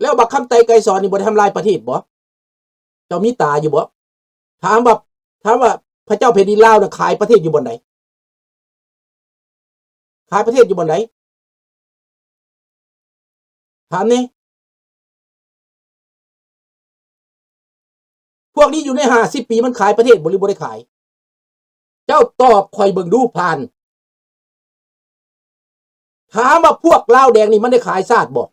ແລ້ວບັກຄຳໄຕ ໄກສອນນີ້ບໍ່ໄດ້ທຳລາຍປະເທດບໍ່? ເຈົ້າມີຕາຢູ່ບໍ່? ຖາມວ່າ ຖາມວ່າພະເຈົ້າແຜ່ນດິນລາວນະຂາຍປະເທດຢູ່ບ່ອນໃດ? ຂາຍປະເທດຢູ່ບ່ອນໃດ? ຖາມແດ່. ພວກນີ້ຢູ່ໃນຫ້າສິບປີ ມັນຂາຍປະເທດບໍ່ ຫຼືບໍ່ໄດ້ຂາຍ? ເຈົ້າຕອບຂ້ອຍເບິ່ງດູ ພານ. ຖາມວ່າພວກລາວແດງນີ້ມັນໄດ້ຂາຍຊາດບໍ່?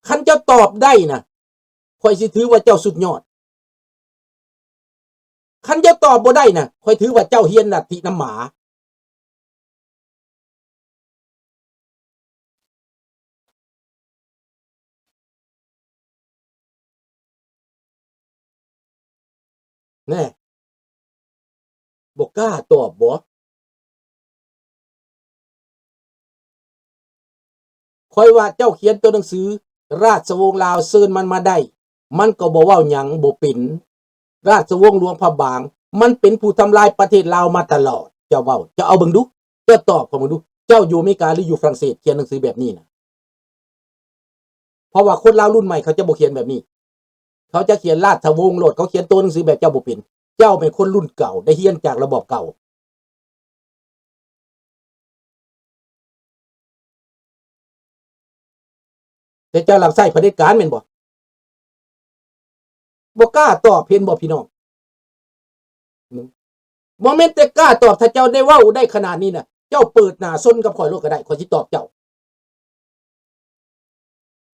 ຄັນເຈົ້າຕອບໄດ້ນະ ຂ້ອຍຊິຖືວ່າເຈົ້າສຸດຍອດ. ຄັນເຈົ້າຕອບບໍ່ໄດ້ນະ ຂ້ອຍຖືວ່າເຈົ້າຮຽນລັດທິນຳໝາ. ແນ່ ບໍ່ກ້າຕອບບໍ? ຂ້ອຍວ່າເຈົ້າຂຽນຕົວໜັງສື ລາຊະວົງລາວເຊີນມັນມາໄດ້ ມັນກໍບໍ່ເວົ້າຫຍັງ ບໍ່ເປັນ. ລາຊະວົງຫຼວງພະບາງ ມັນເປັນຜູ້ທຳລາຍປະເທດລາວມາຕະຫຼອດ. ເຈົ້າເວົ້າ ເຈົ້າເອົາເບິ່ງດູ ເຈົ້າຕອບຂ້ອຍເບິ່ງດູ ເຈົ້າຢູ່ອາເມລິກາ ຫຼື ຢູ່ຝຣັ່ງເສດ ຂຽນໜັງສືແບບນີ້ນະ? ເພາະວ່າຄົນລາວລຸ້ນໃໝ່ເຂົາຈະບໍ່ຂຽນແບບນີ້ ເຂົາຈະຂຽນລາຊະວົງໂລດ ເຂົາຂຽນຕົວໜັງສືແບບເຈົ້າບໍ່ເປັນ. ເຈົ້າແມ່ນຄົນລຸ້ນເກົ່າ ໄດ້ຮຽນຈາກລະບອບເກົ່າ. ແຕ່ເຈົ້າລັກໃຊ້ຜະເດັດການແມ່ນບໍ່? ບໍ່ກ້າຕອບ ເຫັນບໍ່ພີ່ນ້ອງ? ບໍ່ແມ່ນແຕ່ກ້າຕອບ ຖ້າເຈົ້າໄດ້ເວົ້າໄດ້ຂະໜາດນີ້ນະ ເຈົ້າເປີດໜ້າຊົນກັບຂ້ອຍໂລດກໍໄດ້ ຂ້ອຍຊິຕອບເຈົ້າ.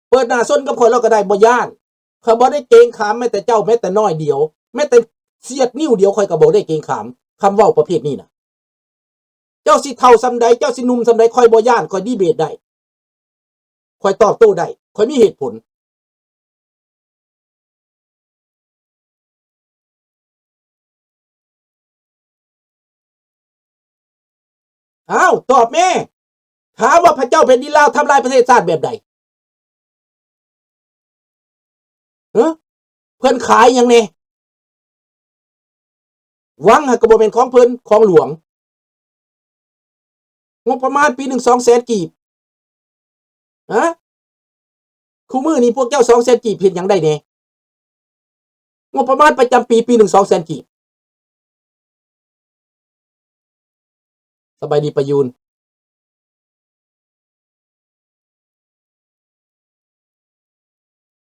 ເປີດໜ້າຊົນກັບຂ້ອຍໂລດກໍໄດ້ ບໍ່ຢ້ານ. ຂ້ອຍບໍ່ໄດ້ເກງຂາມແມ້ແຕ່ເຈົ້າ ແມ້ແຕ່ນ້ອຍດຽວ ແມ້ແຕ່ສຽດນິ້ວດຽວ ຂ້ອຍກໍບໍ່ໄດ້ເກງຂາມ ຄຳເວົ້າປະເພດນີ້ນະ. ເຈົ້າຊິເຖົ້າສ່ຳໃດ ເຈົ້າຊິໜຸ່ມສ່ຳໃດ ຂ້ອຍບໍ່ຢ້ານ ຂ້ອຍດີເບດໄດ້ ຂ້ອຍຕອບໂຕ້ໄດ້ ຂ້ອຍມີເຫດຜົນ. ອ້າວ ຕອບແມ້ ຖາມວ່າພະເຈົ້າແຜ່ນດິນລາວທຳລາຍປະເທດຊາດແບບໃດ? ເອີ ເພິ່ນຂາຍຫຍັງແດ່? ວັງຫັ້ນກໍບໍ່ແມ່ນຂອງເພິ່ນ ຂອງຫຼວງ. ງົບປະມານປີໜຶ່ງສອງແສນກີບ. ຮະ? ຄູ່ມື້ນີ້ພວກເຈົ້າສອງແສນກີບເຮັດຫຍັງໄດ້ແດ່? ງົບປະມານປະຈຳປີ ປີໜຶ່ງສອງແສນກີບ. ສະບາຍດີປະຢູນ.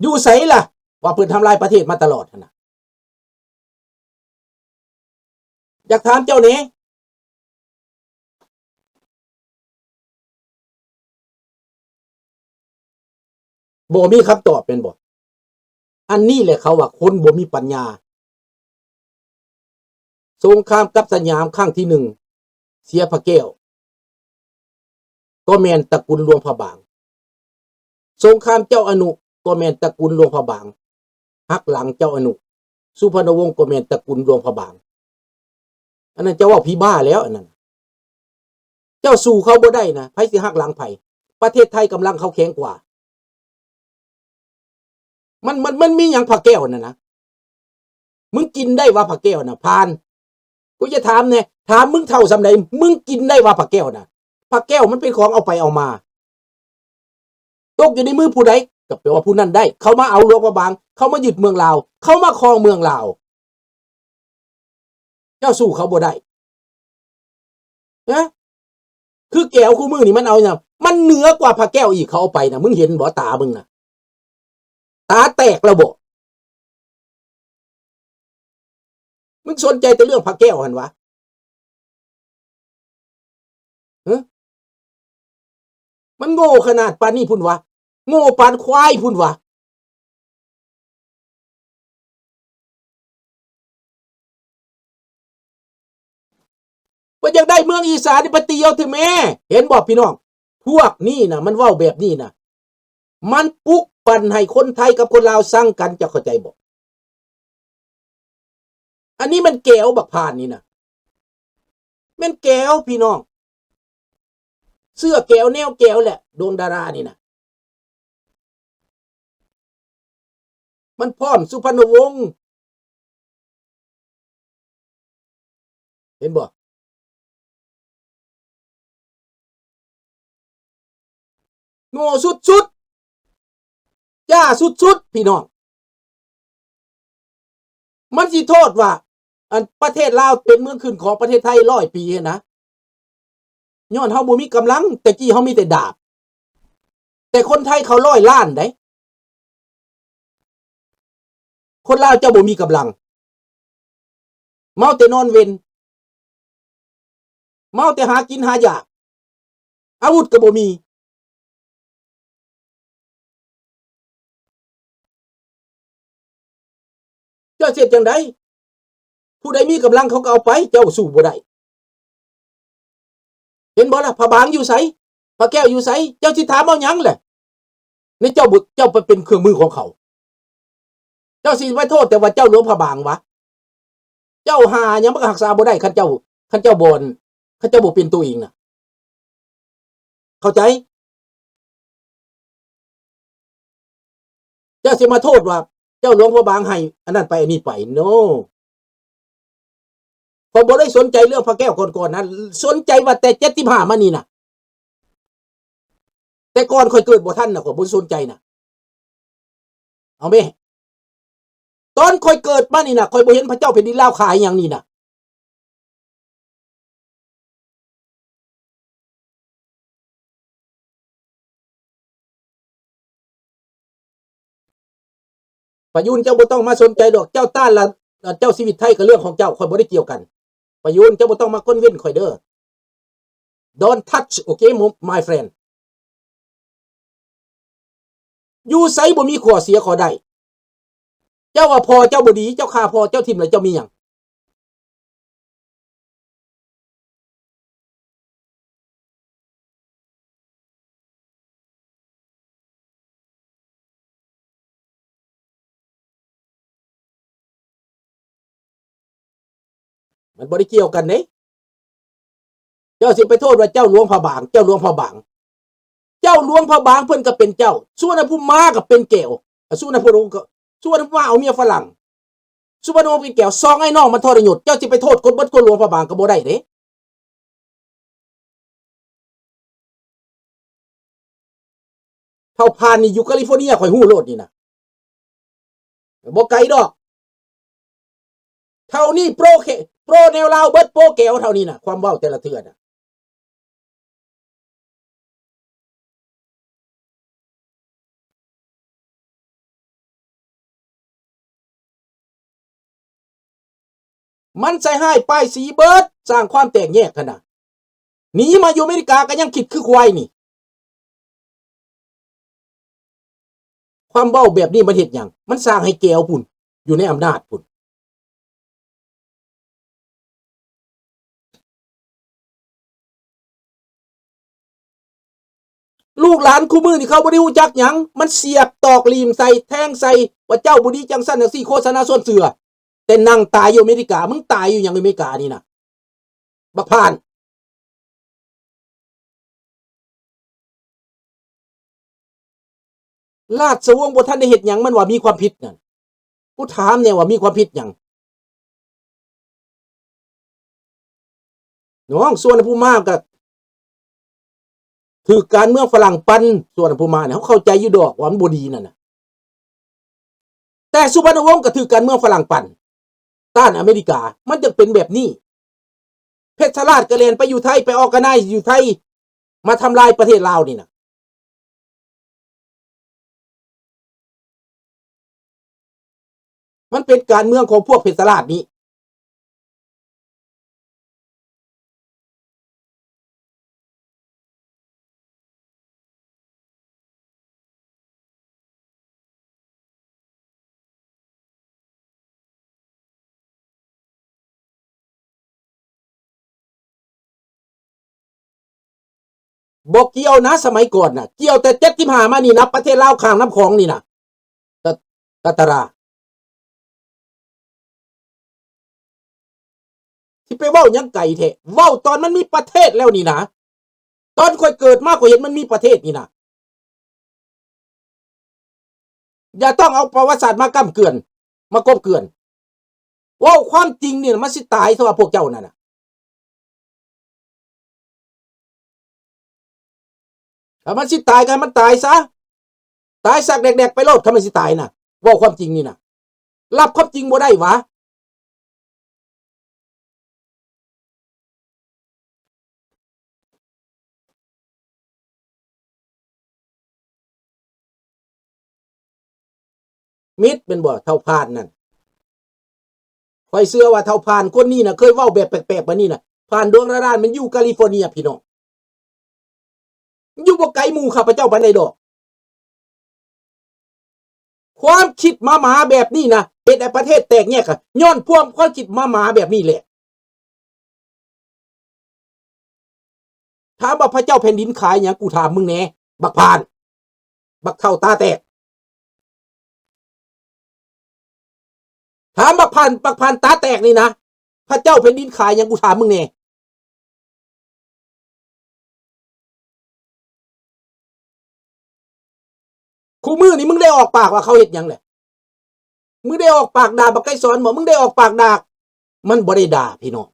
ຢູ່ໃສລະ ວ່າເພິ່ນທຳລາຍປະເທດມາຕະຫຼອດຫັ້ນນະ? ຢາກຖາມເຈົ້າແດ່. ບໍ່ມີຄຳຕອບແມ່ນບໍ່? ອັນນີ້ແຫຼະເຂົາວ່າຄົນບໍ່ມີປັນຍາ. ສົງຄາມກັບສະຫຍາມຄັ້ງທີໜຶ່ງ ເສຍພະແກ້ວ ກໍແມ່ນຕະກຸນຫຼວງພະບາງ. ສົງຄາມເຈົ້າອະນຸ ກໍແມ່ນຕະກຸນຫຼວງພະບາງ ຫັກຫຼັງເຈົ້າອະນຸ. ສຸພັນນະວົງກໍແມ່ນຕະກຸນຫຼວງພະບາງ. ອັນນັ້ນເຈົ້າເວົ້າຜີບ້າແລ້ວ ອັນນັ້ນ. ເຈົ້າສູ້ເຂົາບໍ່ໄດ້ນະ ໃຜຊິຫັກຫຼັງໃຜ? ປະເທດໄທກຳລັງເຂົາແຂງກວ່າ. ມັນ ມັນ ມັນມີຫຍັງພະແກ້ວນັ້ນນະ? ມຶງກິນໄດ້ຫວາພະແກ້ວນະ ພານ? ກູຈະຖາມແດ່ ຖາມມຶງເຖົ້າສ່ຳໃດ ມຶງກິນໄດ້ຫວາພະແກ້ວນະ? ພະແກ້ວມັນເປັນຂອງເອົາໄປເອົາມາ ຕົກຢູ່ໃນມືຜູ້ໃດ ກໍແປວ່າຜູ້ນັ້ນໄດ້. ເຂົາມາເອົາຫຼວງພະບາງ ເຂົາມາຍຶດເມືອງລາວ ເຂົາມາຄອງເມືອງລາວ. ເຈົ້າສູ້ເຂົາບໍ່ໄດ້ ຮະ? ຄືແກ້ວຄູ່ມື້ນີ້ມັນເອົາຫຍັງ? ມັນເໜືອກວ່າພະແກ້ວອີກ ເຂົາເອົາໄປນະ ມຶງເຫັນບໍ່? ຕາມຶງນະ ຕາແຕກແລ້ວບໍ່? ມຶງສົນໃຈແຕ່ເລື່ອງພະແກ້ວຫັ້ນຫວາ? ຮະ? ມັນໂງ່ຂະໜາດປານນີ້ພຸ້ນຫວາ? ໂງ່ປານຄວາຍພຸ້ນຫວາ? ເພິ່ນຢາກໄດ້ເມືອງອີສານນີ້ໄປຕີເອົາແທ້ແມ້. ເຫັນບໍ່ພີ່ນ້ອງ? ພວກນີ້ນະ ມັນເວົ້າແບບນີ້ນະ ມັນປຸກປັ່ນໃຫ້ຄົນໄທກັບຄົນລາວຊັງກັນ ເຈົ້າເຂົ້າໃຈບໍ່? ອັນນີ້ແມ່ນແກວບັກພານນີ້ນະ ແມ່ນແກວພີ່ນ້ອງ ເຊື້ອແກວແນວແກວແຫຼະ ດວງດາລານີ້ນະ ມັນພ້ອມສຸພັນນະວົງ ເຫັນບໍ່? ໂງ່ສຸດໆ ຈ້າສຸດໆ ພີ່ນ້ອງ. ມັນຊິໂທດວ່າ ອັນປະເທດລາວເປັນເມືອງຂຶ້ນຂອງປະເທດໄທຮ້ອຍປີຫັ້ນນະ ຍ້ອນເຮົາບໍ່ມີກຳລັງ. ແຕ່ກີ້ເຮົາມີແຕ່ດາບ ແຕ່ຄົນໄທເຂົາຮ້ອຍລ້ານໃດ. ຄົນລາວເຈົ້າບໍ່ມີກຳລັງ ເມົາແຕ່ນອນເວັນ ເມົາແຕ່ຫາກິນຫາຢາກ ອາວຸດກໍບໍ່ມີ. ເຈົ້າຊິເຮັດຈັ່ງໃດ? ຜູ້ໃດມີກຳລັງເຂົາກໍເອົາໄປ ເຈົ້າສູ້ບໍ່ໄດ້. ເຫັນບໍ່ລະ? ພະບາງຢູ່ໃສ? ພະແກ້ວຢູ່ໃສ? ເຈົ້າຊິຖາມເອົາຫຍັງລະ? ໃນເຈົ້າບໍ່ ເຈົ້າໄປເປັນເຄື່ອງມືຂອງເຂົາ ເຈົ້າຊິໄປໂທດແຕ່ວ່າເຈົ້າຫຼວງພະບາງຫວາ? ເຈົ້າຫາຫຍັງມັນກໍຮັກສາບໍ່ໄດ້ ຄັນເຈົ້າ ຄັນເຈົ້າບໍ່ ຄັນເຈົ້າບໍ່ເປັນໂຕເອງນະ ເຂົ້າໃຈ? ເຈົ້າຊິມາໂທດວ່າເຈົ້າຫຼວງພະບາງໃຫ້ອັນນັ້ນໄປອັນນີ້ໄປ ໂນ. ຂ້ອຍບໍ່ໄດ້ສົນໃຈເລື່ອງພະແກ້ວກ່ອນໆນະ ສົນໃຈວ່າແຕ່ເຈັດສິບຫ້າມານີ້ນະ ແຕ່ກ່ອນຂ້ອຍເກີດບໍ່ທັນນະ ຂ້ອຍບໍ່ສົນໃຈນະ. ເອົາແມ້ ຕອນຂ້ອຍເກີດມານີ້ນະ ຂ້ອຍບໍ່ເຫັນພະເຈົ້າແຜ່ນດິນລາວຂາຍຫຍັງນີ້ນະ. ປະຍຸນ ເຈົ້າບໍ່ຕ້ອງມາສົນໃຈດອກ ເຈົ້າຕ້ານລະ ເຈົ້າຊີວິດໄທກໍເລື່ອງຂອງເຈົ້າ ຂ້ອຍບໍ່ໄດ້ກ່ຽວກັນ. ປະຍຸນ ເຈົ້າບໍ່ຕ້ອງມາຄອນວິນຂ້ອຍເດີ. Don't touch, okay, my friend. ຢູ່ໃສບໍ່ມີຂໍ້ເສຍຂໍ້ໄດ້. ເຈົ້າວ່າພໍ່ເຈົ້າບໍ່ດີ ເຈົ້າຂ້າພໍ່ເຈົ້າຖິ້ມແລ້ວເຈົ້າມີຫຍັງ? ມັນບໍ່ໄດ້ກ່ຽວກັນເດ້. ເຈົ້າຊິໄປໂທດວ່າເຈົ້າຫຼວງພະບາງ ເຈົ້າຫຼວງພະບາງ ເຈົ້າຫຼວງພະບາງ ເພິ່ນກໍເປັນເຈົ້າ ສຸວັນນະພູມມາກໍເປັນແກ້ວ ສຸວັນນະພູມ ສຸວັນນະພູມມາເອົາເມຍຝຣັ່ງ ສຸວັນນະວົງເປັນແກ້ວ ສອງອ້າຍນ້ອງມັນທໍລະຍົດ ເຈົ້າຊິໄປໂທດຄົນເບິດຄົນຫຼວງພະບາງກໍບໍ່ໄດ້ເດ້. ເຖົ້າພານນີ້ຢູ່ກາລິຟໍເນຍ ຂ້ອຍຮູ້ໂລດນີ້ນະ ບໍ່ໄກດອກ. ເທົ່ານີ້ໂປຣເຄ ໂປຣແນວລາວເບິດ ໂປຣແກວເທົ່ານີ້ນະ ຄວາມເວົ້າແຕ່ລະເທື່ອນະ. ມັນໃສ່ຮ້າຍປ້າຍສີເບິດ ສ້າງຄວາມແຕກແຍກຫັ້ນນະ. ໜີມາຢູ່ອາເມລິກາກໍຍັງຄິດຄືຄວາຍນີ້. ຄວາມເວົ້າແບບນີ້ມັນເຮັດຫຍັງ? ມັນສ້າງໃຫ້ແກວພຸ້ນ ຢູ່ໃນອຳນາດພຸ້ນ. ລູກຫຼານຄູ່ມື້ນີ້ເຂົາບໍ່ໄດ້ຮູ້ຈັກຫຍັງ ມັນສຽກຕອກຫຼີ່ມໃສ່ ແທງໃສ່ ວ່າເຈົ້າບໍ່ດີຈັ່ງຊັ້ນຈັ່ງຊີ້ ໂຄສະນາຊວນເຊື່ອ. ແຕ່ນັ່ງຕາຍຢູ່ອາເມລິກາ ມຶງຕາຍຢູ່ຫຍັງອາເມລິການີ້ນະ ບັກພານ. ລາຊະວົງບໍ່ທັນໄດ້ເຮັດຫຍັງ ມັນວ່າມີຄວາມຜິດນັ້ນ. ກູຖາມແດ່ວ່າມີຄວາມຜິດຫຍັງ? ນ້ອງ ສຸວັນນະພູມມາກໍຖືກການເມືອງຝຣັ່ງປັ່ນ ສຸວັນນະພູມມານີ້ ເຮົາເຂົ້າໃຈຢູ່ດອກວ່າມັນບໍ່ດີນັ້ນນະ. ແຕ່ສຸວັນນະວົງກໍຖືກການເມືອງຝຣັ່ງປັ່ນ ຕ້ານອາເມລິກາ ມັນຈຶ່ງເປັນແບບນີ້. ເພັດຊະລາດກໍແລ່ນໄປຢູ່ໄທ ໄປ organize ຢູ່ໄທ ມາທຳລາຍປະເທດລາວນີ້ນະ. ມັນເປັນການເມືອງຂອງພວກເພັດຊະລາດນີ້. ບໍ່ກ່ຽວນະ ສະໄໝກ່ອນນະ ກ່ຽວແຕ່ເຈັດສິບຫ້າມານີ້ນະ ປະເທດລາວຂ້າງນ້ຳຂອງນີ້ນະ ຕະ ຕະຕະລາ ຊິໄປເວົ້າຫຍັງໄກແທ້ ເວົ້າຕອນມັນມີປະເທດແລ້ວນີ້ນະ ຕອນຂ້ອຍເກີດມາ ຂ້ອຍເຫັນມັນມີປະເທດນີ້ນະ. ຢ່າຕ້ອງເອົາປະຫວັດສາດມາກ້ຳເກື່ອນ ມາກົບເກື່ອນ. ເວົ້າຄວາມຈິງນີ້ນະ ມັນຊິຕາຍເທື່ອພວກເຈົ້ານັ້ນນະ. ຖ້າມັນຊິຕາຍກໍໃຫ້ມັນຕາຍຊະ ຕາຍຊັກແດກໆໄປໂລດ ຄັນມັນຊິຕາຍນະ ເວົ້າຄວາມຈິງນີ້ນະ ລັບຄວາມຈິງບໍ່ໄດ້ຫວາ? ມິດແມ່ນບໍ່ ເຖົ້າພານນັ້ນ? ຂ້ອຍເຊື່ອວ່າເຖົ້າພານຄົນນີ້ນະ ເຄີຍເວົ້າແບບແປກໆປານນີ້ນະ. ພານດວງດາດານແມ່ນຢູ່ກາລີຟໍເນຍ ພີ່ນ້ອງ. ຢູ່ບໍ່ໄກໝູ່ຂ້າພະເຈົ້າປານໃດດອກ. ຄວາມຄິດໝາໆແບບນີ້ນະ ເຮັດໃຫ້ປະເທດແຕກແຍກ ກໍຍ້ອນພວກຄວາມຄິດໝາໆແບບນີ້ແຫຼະ. ຖາມວ່າພະເຈົ້າແຜ່ນດິນຂາຍຫຍັງ? ກູຖາມມຶງແດ່ ບັກພານ ບັກເຖົ້າຕາແຕກ. ຖາມບັກພານ ບັກພານຕາແຕກນີ້ນະ ພະເຈົ້າແຜ່ນດິນຂາຍຫຍັງ? ກູຖາມມຶງແດ່. ຄູ່ມື້ນີ້ມຶງໄດ້ອອກປາກວ່າເຂົາເຮັດຫຍັງແຫຼະ? ມຶງໄດ້ອອກປາກດ່າບັກໄກສອນບໍ່? ມຶງໄດ້ອອກປາກດ່າ ມັນບໍ່ໄດ້ດ່າພີ່ນ້ອງ.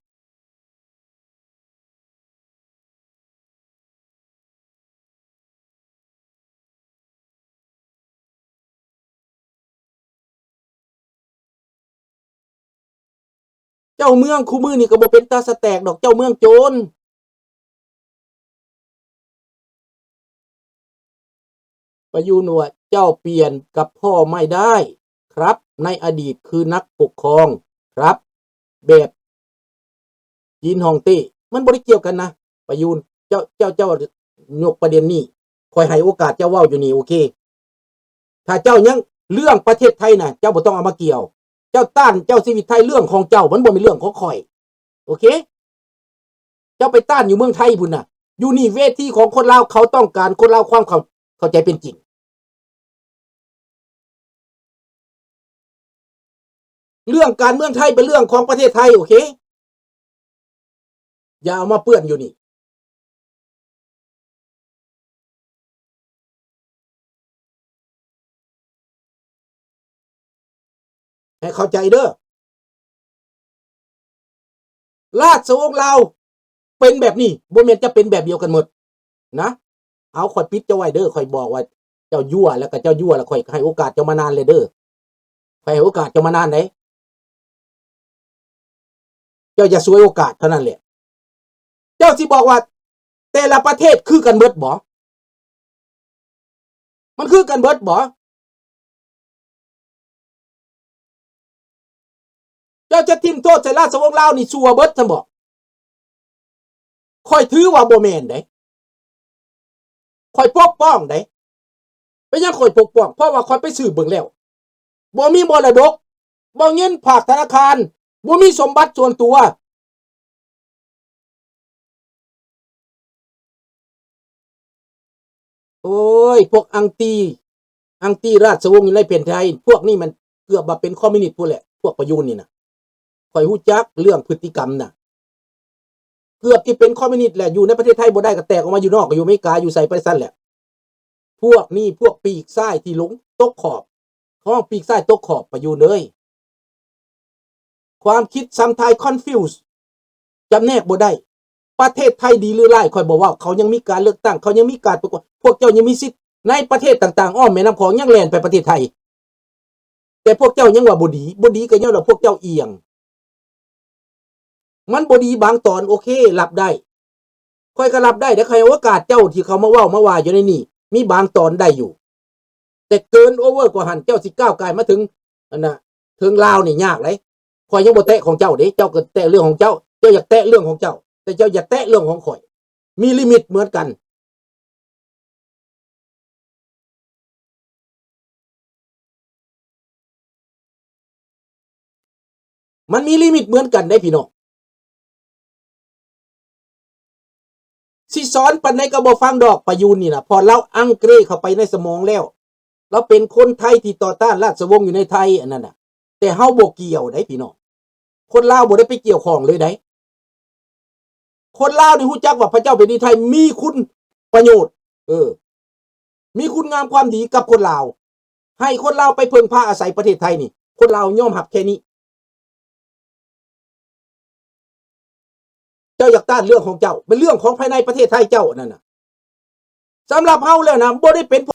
ເຈົ້າເມືອງຄູ່ມື້ນີ້ກໍບໍ່ເປັນຕາສະແຕກດອກ ເຈົ້າເມືອງໂຈນ. ປະຍຸນວ່າ ເຈົ້າປ່ຽນກັບພໍ່ໄມ່ໄດ້ຄັບ ໃນອະດີດຄືນັກປົກຄອງຄັບ ແບບຈີນຮ່ອງເຕ້. ມັນບໍ່ໄດ້ກ່ຽວກັນນະ ປະຍຸນ. ເຈົ້າ ເຈົ້າ ເຈົ້າຍົກປະເດັນນີ້ ຂ້ອຍໃຫ້ໂອກາດເຈົ້າເວົ້າຢູ່ນີ້ ໂອເຄ. ຖ້າເຈົ້າຍັງ ເລື່ອງປະເທດໄທນະ ເຈົ້າບໍ່ຕ້ອງເອົາມາກ່ຽວ. ເຈົ້າຕ້ານເຈົ້າຊີວິດໄທ ເລື່ອງຂອງເຈົ້າ ມັນບໍ່ແມ່ນເລື່ອງຂອງຂ້ອຍ. ໂອເຄ ເຈົ້າໄປຕ້ານຢູ່ເມືອງໄທພຸ້ນນະ. ຢູ່ນີ້ເວທີຂອງຄົນລາວ ເຂົາຕ້ອງການຄົນລາວຄວາມເຂົ້າ ເຂົ້າໃຈເປັນຈິງ. ເລື່ອງການເມືອງໄທເປັນເລື່ອງຂອງປະເທດໄທ ໂອເຄ ຢ່າເອົາມາເປື້ອນຢູ່ນີ້. ໃຫ້ເຂົ້າໃຈເດີ ລາຊະວົງລາວເປັນແບບນີ້ ບໍ່ແມ່ນຈະເປັນແບບດຽວກັນໝົດນະ. ເອົາ ຂ້ອຍປິດເຈົ້າໄວ້ເດີ ຂ້ອຍບອກວ່າເຈົ້າຍົວະ ແລ້ວກໍເຈົ້າຍົວະ ແລ້ວຂ້ອຍໃຫ້ໂອກາດເຈົ້າມານານແລ້ວເດີ. ຂ້ອຍໃຫ້ໂອກາດເຈົ້າມານານໃດ. ເຈົ້າຢ່າສວຍໂອກາດເທົ່ານັ້ນແຫຼະ. ເຈົ້າຊິບອກວ່າແຕ່ລະປະເທດຄືກັນເບິດບໍ? ມັນຄືກັນເບິດບໍ? ເຈົ້າຈະຖິ້ມໂທດໃສ່ລາຊະວົງລາວນີ້ຊົ່ວເບິດຊັ້ນບໍ? ຂ້ອຍຖືວ່າບໍ່ແມ່ນເດ້. ຂ້ອຍປົກປ້ອງເດ້. ເປັນຫຍັງຂ້ອຍປົກປ້ອງ? ເພາະວ່າຂ້ອຍໄປສືບເບິ່ງແລ້ວ ບໍ່ມີມໍລະດົກ, ບໍ່ເງິນຝາກທະນາຄານ, ບໍ່ມີສົມບັດສ່ວນຕົວ. ໂອ້ຍ ພວກອັງຕີ ອັງຕີລາຊະວົງຢູ່ໃນແຜ່ນໄທ ພວກນີ້ມັນເກືອບວ່າເປັນຄອມມິວນິດພຸ້ນແຫຼະ ພວກປະຍຸນນີ້ນະ. ຂ້ອຍຮູ້ຈັກເລື່ອງພຶດຕິກຳນະ ເກືອບທີ່ເປັນຄອມມິວນິດແຫຼະ. ຢູ່ໃນປະເທດໄທບໍ່ໄດ້ກໍແຕກອອກມາຢູ່ນອກ ກໍຢູ່ອາເມລິກາ ຢູ່ໃສໄປຊັ້ນແຫຼະ. ພວກນີ້ພວກປີກຊ້າຍທີ່ຫຼົງຕົກຂອບ ເຂົາເອີ້ນປີກຊ້າຍຕົກຂອບ ປະຍຸນເອີຍ. ຄວາມຄິດ sometimes confuse ຈຳແນກບໍ່ໄດ້. ປະເທດໄທດີຫຼືຮ້າຍ ຂ້ອຍບໍ່ເວົ້າ. ເຂົາຍັງມີການເລືອກຕັ້ງ ເຂົາຍັງມີການປະກວດ ພວກເຈົ້າຍັງມີສິດ ໃນປະເທດຕ່າງໆອ້ອມແມ່ນ້ຳຂອງ ຍັງແລ່ນໄປປະເທດໄທ. ແຕ່ພວກເຈົ້າຍັງວ່າບໍ່ດີ ບໍ່ດີກໍຍ້ອນວ່າພວກເຈົ້າອຽງ. ມັນບໍ່ດີບາງຕອນ ໂອເຄ ຮັບໄດ້ ຂ້ອຍກໍຮັບໄດ້ເດ້. ຂ້ອຍໃຫ້ໂອກາດເຈົ້າທີ່ເຂົ້າມາເວົ້າມາວ່າຢູ່ໃນນີ້ ມີບາງຕອນໄດ້ຢູ່ ແຕ່ເກີນໂອເວີກວ່າຫັ້ນ ເຈົ້າຊິກ້າວກາຍມາເຖິງ ອັນນ່າ ເຖິງລາວນີ້ຍາກເດ້. ຂ້ອຍຍັງບໍ່ແຕະຂອງເຈົ້າເດ້ ເຈົ້າກໍແຕະເລື່ອງຂອງເຈົ້າ ເຈົ້າຢາກແຕະເລື່ອງຂອງເຈົ້າ ແຕ່ເຈົ້າຢ່າແຕະເລື່ອງຂອງຂ້ອຍ. ມີລິມິດເໝືອນກັນ ມັນມີລິມິດເໝືອນກັນເດ້ພີ່ນ້ອງ. ຊິສອນປານໃດກໍບໍ່ຟັງດອກ ປະຍຸນນີ້ນະ ເພາະລາວອັງເກຣເຂົ້າໄປໃນສະໝອງແລ້ວ. ລາວເປັນຄົນໄທທີ່ຕໍ່ຕ້ານລາຊະວົງຢູ່ໃນໄທ ອັນນັ້ນນະ ແຕ່ເຮົາບໍ່ກ່ຽວໃດ໋ພີ່ນ້ອງ. ຄົນລາວບໍ່ໄດ້ໄປກ່ຽວຂ້ອງເລີຍໃດ໋. ຄົນລາວນີ້ຮູ້ຈັກວ່າພະເຈົ້າແຜ່ນດິນໄທມີຄຸນປະໂຫຍດ ເອີ ມີຄຸນງາມຄວາມດີກັບຄົນລາວ ໃຫ້ຄົນລາວໄປເພິ່ງພາອາໄສປະເທດໄທນີ້ ຄົນລາວຍອມຮັບແຄ່ນີ້. ເຈົ້າຢາກຕ້ານເລື່ອງຂອງເຈົ້າ ເປັນເລື່ອງຂອງພາຍໃນປະເທດໄທເຈົ້ານັ້ນນະ. ສຳລັບເຮົາແລ້ວນະ ບໍ່ໄດ້ເປັນ